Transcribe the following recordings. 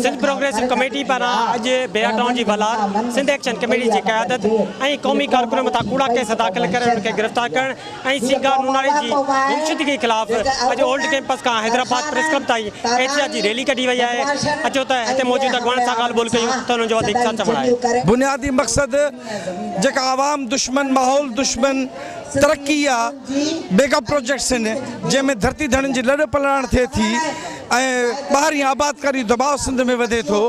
Sindh progressive committee پاران اڄ بيرا town جي ولار سنڌ ايڪشن ڪميٽي جي قيادت ۽ قومي ڪارڪنن مٿان ڪوڙا ڪيس داخل ڪري انهن کي گرفتار ڪرڻ ۽ سينگار نوناري جي گمشدگي خلاف اڄ اولڊ ڪيمپس کان حيدرآباد پريس ڪلب تائين احتجاجي ريلي ڪڍي وئي آهي اچو ته هتي موجود اڳواڻن سان ڳالهه ٻولهه ڪيون ته انهن جو وڌيڪ ڇا چوڻ آهي. بنيادي مقصد جيڪا عوام دشمن ماحول دشمن ترقي آ ميگا پروجيڪٽس آهن جنهن ۾ ڌرتي ڌڻين جي لڏ پلاڻ ٿئي ٿي ۽ ٻاهرين آبادڪاري جو دٻاء سنڌ ۾ وڌي ٿو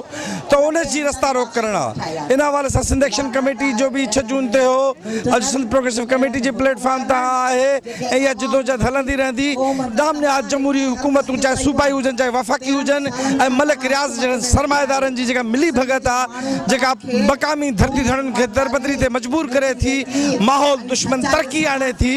ته ان جي رستا روڪ ڪرڻ آ ان حوالي سان سنڌ ايڪشن ڪميٽي جو به ڇهه جون تي هو اڄ سنڌ پروگريسو ڪميٽي جي پليٽ فارم تان آهي ۽ اها جدوجهد هلندي رهندي نام نهاد جمهوري حڪومتون چاهي صوبائي هجن چاهي وفاقي هجن ۽ ملڪ رياض جهڙن سرمائيدارن جي جيڪا ملي ڀڳت آ جيڪا مقامي ڌرتي ڌڻين کي دربدري تي مجبور ڪري ٿي، ماحول دشمن ترقي آڻي ٿي،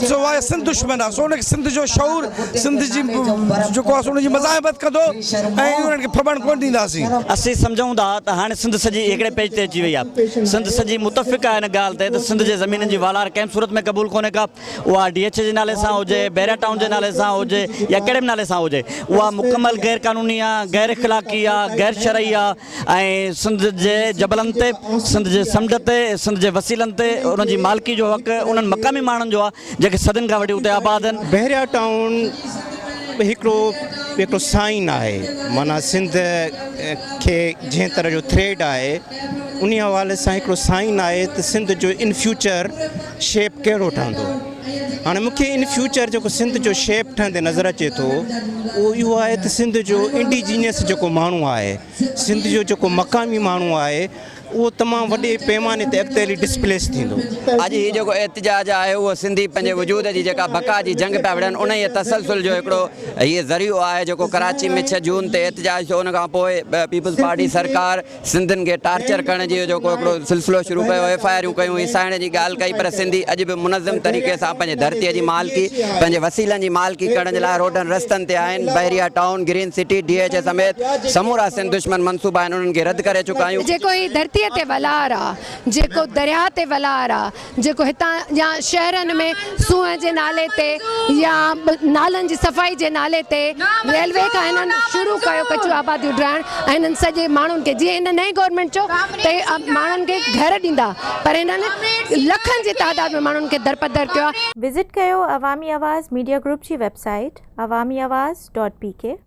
سو اها سنڌ دشمن آهي، سو ان کي سنڌ جو شعور، سنڌ جي جيڪو آهي سو ان جي مزاحمت ڪندو ۽ انهن کي ڦٻڻ ڪونه ڏينداسين. اسين سمجهون ٿا ته هاڻي سنڌ سڄي هڪڙي پيج تي اچي وئي آهي. سنڌ سڄي متفق آهي ان ڳالهه تي ته سنڌ جي زمينن جي والار ڪنهن به صورت ۾ قبول ڪونهي ڪا. اها ڊي ايڇ اي جي نالي سان هجي، بحريا ٽائون جي نالي سان هجي يا ڪهڙي به نالي سان هجي اها مڪمل غير قانوني آهي، غير اخلاقي آهي، غير شرعي آهي. ۽ سنڌ جي جبلن تي، سنڌ جي سمنڊ تي، سنڌ جي وسيلن تي انهن جي مالڪي جو حق انهن مقامي ماڻهن جو آهي جيڪي صدين کان وٺي اتي آباد آهن. بحريا ٽائون هڪڙو هڪڙو سائن آهي معنيٰ سنڌ کي جنهن طرح جو ٿريڊ آهي انهي حوالي سان هڪڙو سائن آهي ته سنڌ جو ان فيوچر شيپ ڪهڙو ٺهندو. هاڻي مون کي ان فيوچر جيڪو سنڌ جو شيپ ٺهندي نظر اچي ٿو اهو اهو آهي ته سنڌ جو انڊيجينس جيڪو ماڻهو آهي سنڌ جو جيڪو مقامي ماڻهو آهي اهو تمام وڏي پيماني تي اڳتي هلي ڊسپليس ٿيندو. اڄ هي جيڪو احتجاج آهي اهو سنڌي پنهنجي وجود جي جيڪا بقا جي جنگ پيا وڙهن انهيء تسلسل جو هڪڙو هي ذريعو آهي جيڪو ڪراچي ۾ ڇهه جون تي احتجاج ٿيو ان کان پوء پيپلز پارٽي سرڪار سنڌين کي ٽارچر ڪرڻ جي جيڪو هڪڙو سلسلو شروع ڪيو، ايف I آريون ڪيون، هيسائڻ جي ڳالهه ڪئي پر سنڌي اڄ به منظم طريقي سان پنهنجي ڌرتيء جي مالڪي، پنهنجي وسيلن جي مالڪي ڪرڻ جي لاء روڊن رستن تي آهن، Bahria town, green city, D H A سميت سمورا سنڌ دشمن منصوبا آهن انهن کي رد ڪري چڪا آهيون. جيڪو هي ڌرتيء تي ولار آ، جيڪو درياهه تي ولار آ، جيڪو هتان يا شهرن ۾ سونهن جي نالي تي يا نالن جي صفائي جي نالي تي ريلوي کان هنن شروع ڪيو ڪچيون آباديون ڊاهڻ ۽ هنن سڄي ماڻهن کي جيئن هن نئين گورنمينٽ چيو ته ماڻهن کي گهر ڏيندا پر هنن لکن جي تعداد ۾ ماڻهن کي درپدر ڪيو آهي. وزٽ ڪيو عوامي آواز ميڊيا گروپ جي website Awami Awaz dot P K.